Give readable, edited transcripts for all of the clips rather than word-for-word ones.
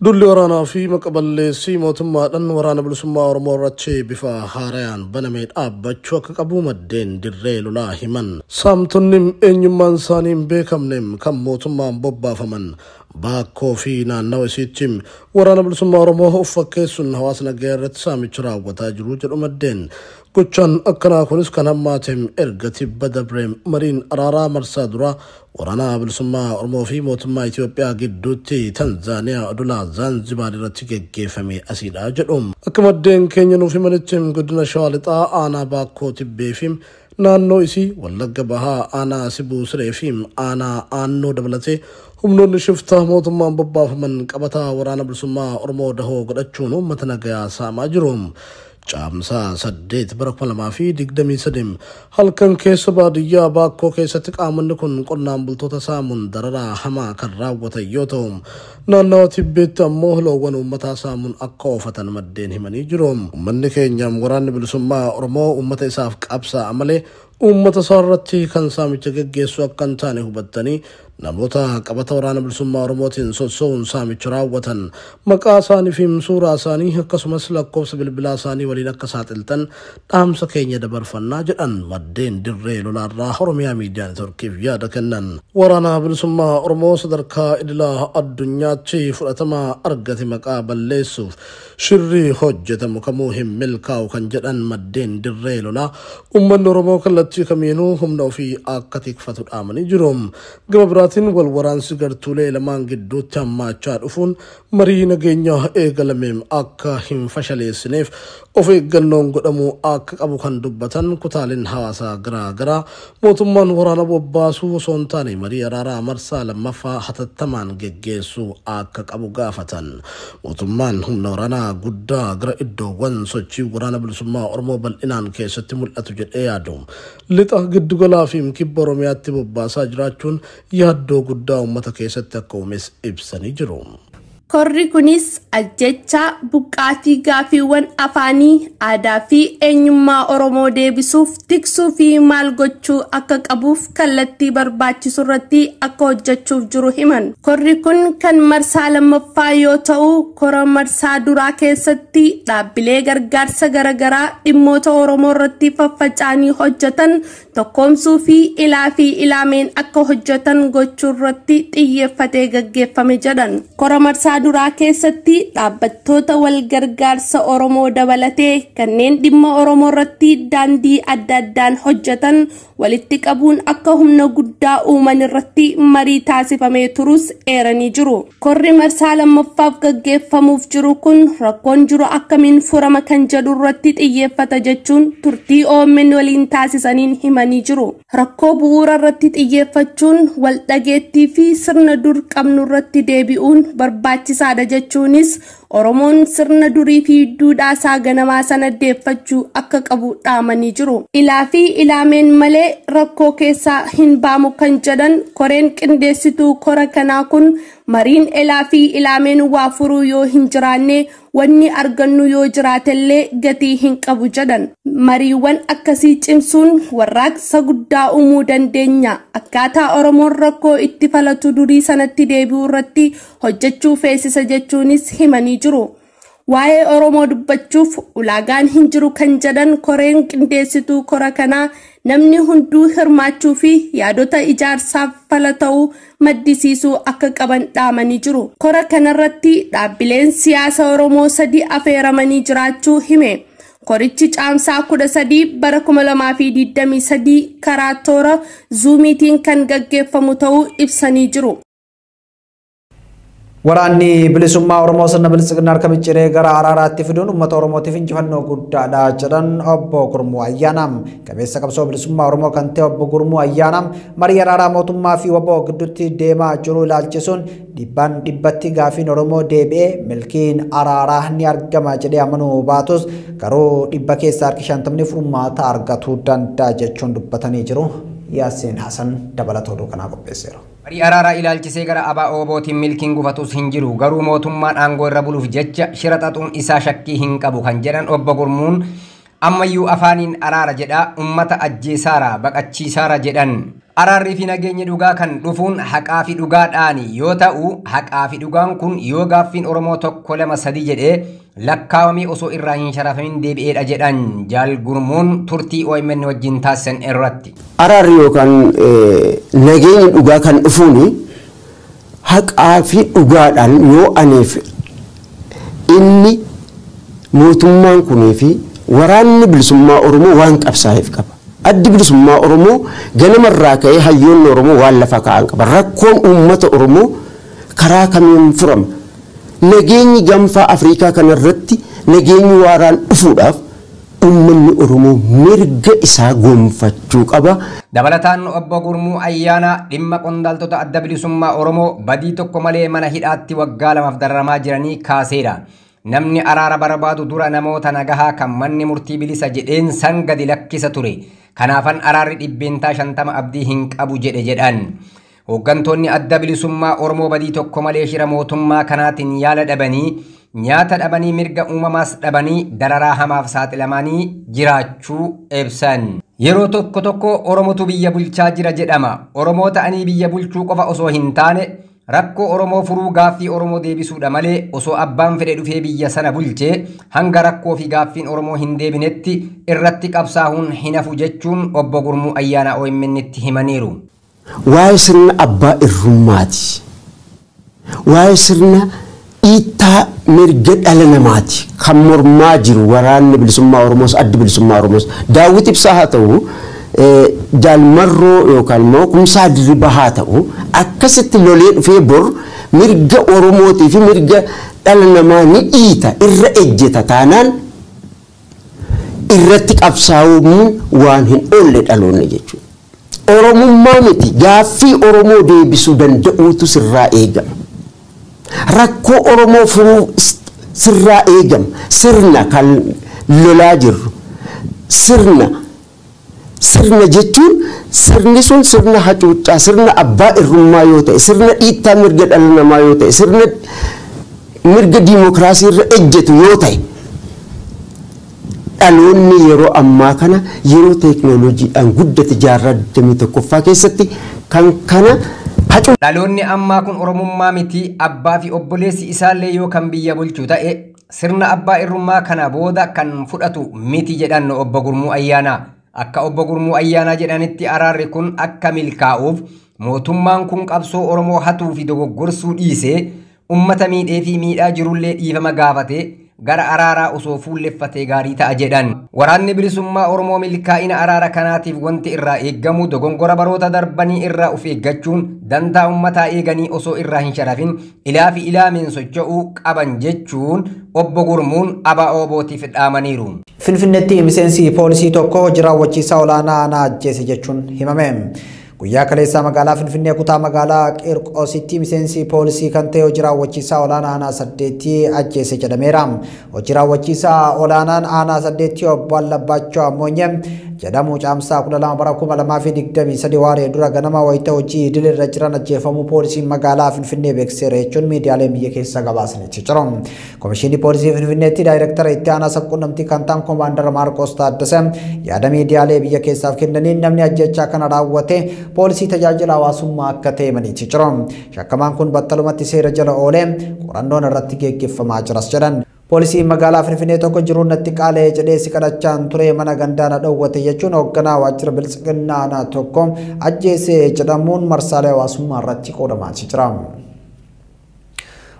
Dulli waraanaa fi maqaballeessii mootummaadhaan waraana bilisummaa Oromoo irratti bifa haarayaan banamee dhaabbachuu akka qabu maddeen dirree lolaa himan. Saamtonni eenyummaan isaanii hin beekamne kan mootummaan bobbaafaman Baakkoo fi naannawa isiitti waraana bilisummaa Oromoo of fakkeessuun hawaasa nagaa irratti saamicha raawwataa jiru jedhu maddeen. Gochaan akkanaa kunis kan hammaate erga tibba dabree mariin araaraa marsaa duraa waraana bilisummaa Oromoo fi mootummaa Itoophiyaa gidduutti Tanzaaniyaa odola Zaanzibaar irratti geggeeffame asiidha jedhu. Akka maddeen keenya nuuf himanitti godina Shawaa Lixaa aanaa Baakkoo Tibbee fi naannoo isii Wallagga Bahaa aanaa Sibuu Siree fi aanaa Aannoo dabalatee humnoonni shiftaa mootummaan bobbaafaman qabataa waraana bilisummaa Oromoo dahoo godhachuun uummata nagayaa saamaa jiru. Caamsaa 8 bara 2023 halkan keessa baadiyyaa Baakkoo keessatti qaamonni kun qonnaan bultoota saamuun dararaa hamaa kan raawwatan yoo ta'u, naannawa Tibbeetti ammoo loowwan uummataa saamuun akka oofatan maddeen himanii jiru. Uummanni keenya waraanni bilisummaa Oromoo uummata isaaf qabsaa'a malee uummata isaa irratti kan saamicha geggeessu akka hin taane hubattanii namoota qabata waraana bilisummaa Oromootiin sosso'uun saamicha raawwatan maqaa isaanii fi suuraa isaanii akkasumas lakkoofsa bilbilaa isaanii waliin akka saaxiltan dhaamsa keenya dabarfannaa jedhan maddeen dirree lolaarraa Oromiyaa Miidiyaa Neetworkiif yaada kennan. Waraana bilisummaa Oromoo sadarkaa idilaa addunyaatti fudhatama argate maqaa balleessuuf shirri hojjetamu kamuu hin milkaa'u kan jedhan maddeen dirree lolaa uummanni Oromoo kallattii kamiinuu humna ofii akka tikfatu dhaamanii jiru. Gama biraatiin wal waraansi gartuulee lamaan gidduutti hammaachaa dhufuun marii nageenyaa eegalameen akka hin fashaleessineef of eeggannoon godhamuu akka qabu kan dubbatan kutaaleen hawaasaa garaa garaa mootummaan waraana bobbaasuu osoo hin taane marii araaraa marsaa lammaffaa hatattamaan geggeessuu akka qabu gaafatan. Mootummaan humna waraanaa guddaa gara iddoowwan sochii waraana bilisummaa Oromoo bal'inaan keessatti mul'atu jedhee yaadu lixa giddugalaa fi kibba Oromiyaatti bobbaasaa jiraachuun yaaddoo guddaa uummata keessatti akka uumes ibsanii jiru. Korri kunis ajjechaa buqqaatii gaaffiiwwan afaanii, aadaa fi eenyummaa Oromoo deebisuuf, tiksuu fi maal gochuu akka qabuuf kallattii barbaachisu irratti akka hojjechuuf jiru himan. Korri kun kan marsaa lammaffaa yoo ta'u, kora marsaa duraa keessatti dhaabbilee gargaarsa garaagaraa dhimmoota Oromoo irratti faffaca'anii hojjetan tokkoomsuu fi ilaa fi ilaameen akka hojjetan gochuu irratti xiyyeeffatee gaggeeffame jedhan. Kora marsaa duraa keessatti dhaabbattoota wal gargaarsa Oromoo dabalatee kanneen dhimma Oromoo irratti daandii adda addaan hojjetan walitti qabuun akka humna guddaa uuman irratti marii taasifamee turus eeranii jiru. Korri marsaa lammaffaaf gaggeeffamuuf jiru kun rakkoon jiru akkamiin furama kan jedhu irratti xiyyeeffata jechuun turtii OMN waliin taasisaniin himanii jiru. Rakkoo bu'uura irratti xiyyeeffachuun wal dhageettii fi sirna dur qabnu irratti deebi'uun barbaachisaadha jechuunis Oromoon sirna durii fi duudhaa isaa ganamaa sana deeffachuu akka qabu dhaamanii jiru. Ilaa fi ilaameen malee rakkoo keessaa hin baamu kan jedhan koreen qindeessituu kora kanaa kun mariin ilaa fi ilaameen waa furuu yoo hin jiraanne wanni argannu yoo jiraatellee gatii hin qabu jedhan. Mariiwwan akkasii cimsuun warraaqsa guddaa uumuu dandeenya. Akkaataa Oromoon rakkoo itti falatu durii sanatti deebi'uu irratti hojjechuu feesisa jechuunis himanii jiru. Waa'ee Oromoo dubbachuuf ulaagaan hin jiru kan jedhan koreen qindeessituu kora kanaa namni hunduu hirmaachuu fi yaadota ijaarsaaf fala ta'uu maddisiisuu akka qaban dhaamanii jiru. Kora kanarratti dhaabbileen siyaasa Oromoo 3 affeeramanii jiraachuu hime. Korichi caamsaa 13 bara 2023 karaa toora zuumiitiin kan gaggeeffamu ta'uu ibsanii jiru. Waraanni bilisummaa Oromoo sirna bilisiginaa harka micciiree gara araaraatti fiduun uummata Oromootiif injifannoo guddaadha jedhan obbo Gurmuu Ayyaanaam. Qabeessa qabsoo bilisummaa Oromoo kan ta'e obbo Gurmuu Ayyaanaam marii araaraa mootummaa fi WBO gidduutti deemaa jiru ilaalchisuun dhibbaan dhibbatti gaafiin Oromoo deebi'ee milkiin araaraa ni argama jedhee amanuu baatus garuu dhibba keessaa harki 50 furmaata argatuu danda'a jechuun dubbatanii jiru. Yaasiin Hasan dabalata oduu kanaa qopheesseera. Marii araaraa ilaalchisee gara ABO bootiin milkiin gufatus hin jiru garuu mootummaan aangoo irra buluuf jecha shira xaxuun isaa shakkii hin qabu kan jedhan obbo Gurmuun ammayyuu afaaniin araara jedhaa uummata ajjeesaara baqachiisaara jedhan. Araarri fi nageenyi dhugaa kan dhufuun haqaa fi dhugaadhaan yoo ta'u, haqaa fi dhugaan kun yoo gaaffiin Oromoo 1 2 3 jedhee lakkaawamee osoo irraa hin sharafamin deebi'eedha jedhan Jaal Gurmuun turtii OMN wajjin taasisan irratti. Araarri yookaan nageenyi dhugaa kan dhufuun haqaa fi dhugaadhaan yoo aneef inni mootummaan kunii fi waraanni bilisummaa Oromoo waan qabsaa'eef qaba. Addi bilisummaa Oromoo ganamarraa ka'ee hayyoonni Oromoo waan lafa kaa'an qaba. Rakkoon uummata Oromoo karaa kamiin furama? Nageenyi gaanfa Afrikaa kanarratti nageenyi waaraan dhufuudhaaf uummanni Oromoo mirga isaa gonfachuu qaba. Dabalataan Obbo Gurmuu Ayyaanaa dhimma qondaaltota adda bilisummaa Oromoo badii tokko malee mana hidhaatti waggaa 2 dararamaa jiranii kaaseera. Namni araara barbaadu dura namoota nagahaa kan manni murtii bilisa jedheen san gadi lakkisa ture. Kanaafan araarri 50% abdii hin qabu jedhe jedhan. Hooggantoonni adda bilisummaa Oromoo badii tokko malee shira mootummaa kanaatiin yaala dhabanii, nyaata dhabanii, mirga uumamaas dhabanii dararaa hamaaf saaxilamanii jiraachuu ibsan. Yeroo tokko tokko Oromotu biyya bulchaa jira jedhama. Oromoo ta'anii biyya bulchuu qofa osoo hin taane rakkoo Oromoo furuu gaaffii Oromoo deebisuudha malee osoo abbaan fedhe dhufee biyya sana bulchee hanga rakkoo fi gaaffiin Oromoo hin deebinetti irratti qabsaa'uun hin hafu jechuun Obbo Gurmuu Ayyaanaa OMN itti himaniiru. Waa'ee sirna abbaa irrummaati. Waa'ee sirna dhiittaa mirga dhala namaati. Kan mormaa jiru waraanni bilisummaa Oromoos addi bilisummaa Oromoos Daawit Ibsaa haa ta'u Jaalmarroo yookaan immoo Kumsaa Dirribaa haa ta'u akkasitti lolee dhufee bor mirga Oromootii fi mirga dhala namaa ni dhiita irra ejjeta taanaan irratti qabsaa'uun waan hin oolle dhaloonni jechuudha. Oromummaa miti gaaffii Oromoo deebisuu danda'uutu sirraa eegama. Rakkoo Oromoo furuu sirraa eegama. Sirna kan lolaa jirru sirna sirna jechuun sirni sun sirna hacuuccaa, sirna abbaa irrummaa yoo ta'e, sirna dhiittaa mirga dhala namaa yoo ta'e, sirna mirga diimokiraasii irra ejjetu yoo ta'e dhaloonni yeroo ammaa kana yeroo teeknooloojiidhaan guddate jaarraa 21ffaa keessatti kan kana Dhaloonni ammaa kun Oromummaa miti abbaa fi obboleessi isaallee yoo kan biyya bulchu ta'e sirna abbaa irrummaa kana booda kan fudhatu miti jedhan Obbo Gurmuu Ayyaanaa. Akka Obbo Gurmuu Ayyaanaa jedhanitti araarri kun akka milkaa'uuf mootummaan kun qabsoo Oromoo hatuu fi dogoggorsuu dhiisee uummata miidhee fi miidhaa jirullee dhiifama gaafate gara araaraa osoo fuulleffatee gaarii ta'a jedhan. Waraanni bilisummaa Oromoo milkaa'ina araara kanaatiif wanti irraa eeggamu dogongora baroota darbanii irraa of eeggachuun dantaa uummataa eeganii osoo irraa hin sharafin ilaa fi ilaameen socho'uu qaban jechuun Obbo Gurmuun ABO-bootiif dhaamaniiru. Finfinneetti miseensi poolisii tokko hojii raawwachiisaa olaanaa aanaa ajjeese jechuun himame. Guyyaa kaleessaa magaalaa Finfinnee kutaa magaalaa Qirqoositti miseensi poolisii kan ta'e hojii raawwachiisaa olaanaa aanaa 8 ajjeese jedhameera. Hojii raawwachiisaa olaanaan aanaa 8 obbo Allabbaachoo Ammoonyee jedhamu caamsaa 12 bara 2023 waaree dura ganama wayita hojii idileerra jiran ajjeefamuu poolisiin magaalaa Finfinnee beeksiseera jechuun miidiyaaleen biyya keessaa gabaasanitti jiru. Komishinii poolisii Finfinneetti daayirektara itti aanaa sabquunnamtii kan ta'an koomaandar Maarqos Taaddasee yaada miidiyaalee biyya keessaaf kennaniin namni ajjechaa kana raawwate poolisii tajaajila hawaasummaa akka ta'e himaniiti jiru. Shakkamaan kun battalumatti seera jala oolee qorannoon irratti geggeeffamaa jiras jedhan. Poolisiin magaalaa Finfinnee tokko jiruun natti qaala'ee jedhee si kadhachaan ture mana gandaa na dhowwate jechuun hoogganaa waajjira biltsiginnaa aanaa tokko ajjeese jedhamuun marsaalee hawaasummaa irratti qoodamaa jira.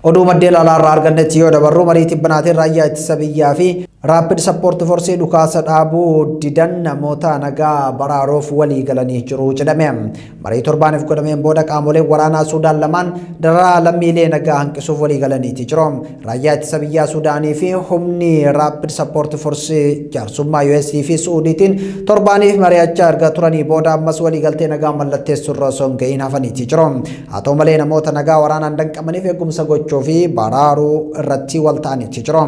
Oduu maddeen alaarraa argannetti yoo dabarru marii tibbanaatiin raayyaa ittisa biyyaa fi Rapid Support Force dhukaasa dhaabuu didan namoota nagaa baraaruuf walii galanii jiru jedhame. Marii torbaaniif godhameen booda qaamoleen waraanaa Suudaan lamaan dararaa lammiilee nagaa hanqisuuf walii galaniiti jiru. Raayyaa ittisa biyyaa Suudaanii fi humni Rapid Support Force jaarsummaa US fi Suudiitiin torbaaniif mari'achaa erga turanii booda ammas walii galtee nagaa mallatteessuu irra osoo hin ga'iin hafaniiti jiru. Haa ta'u malee namoota nagaa waraanaan danqamaniif eegumsa gochuu fi baraaruu irratti wal ta'aniiti jiru.